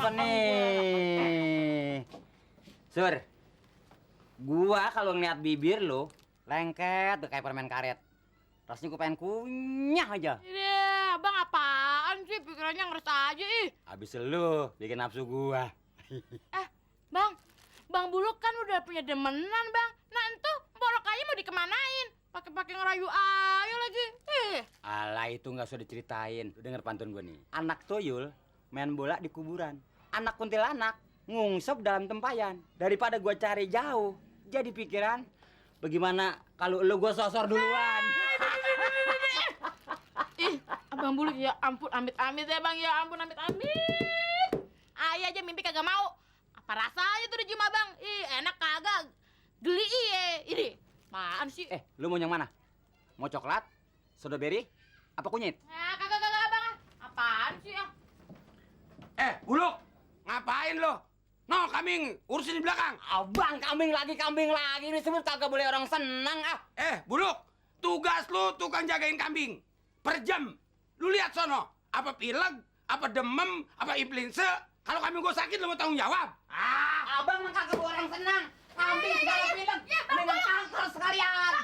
apa nih? Sur, gua kalau ngeliat bibir lu lengket kayak permen karet. Rasanya gua pengen kunyah aja. Iya, abang apaan sih? Pikirannya ngeres aja ih. Abis lu bikin nafsu gua. Bang Buluk kan udah punya demenan, Bang. Nah, entuh borok aja mau dikemanain? Pakai ngerayu ayo lagi. Alah, itu nggak usah diceritain. Lu denger pantun gua nih. Anak tuyul main bola di kuburan. Anak kuntilanak ngungsep dalam tempayan. Daripada gua cari jauh, jadi pikiran bagaimana kalau lu gua sosor duluan. Ih, Abang Buluk ya ampun amit-amit ya, Bang. Ya ampun amit-amit. Ayah aja mimpi kagak mau. Apa rasanya tuh dicium Abang? Ih, enak kagak? Geli iye. Ini, apaan sih? Lu mau yang mana? Mau coklat, strawberry, apa kunyit? Kagak Abang. Apaan sih ah? Buluk, ngapain lo? No, kambing, urusin di belakang. Abang, kambing lagi. Disebut kagak boleh orang senang ah. Buluk, tugas lu tukang jagain kambing. Per jam. Lu lihat sono, apa pilek, apa demam, apa influenza. Kalau kambing gua sakit, lu mau tanggung jawab? Abang mah kagak boleh orang senang. Kambing segala bilang, dengan kanker sekalian.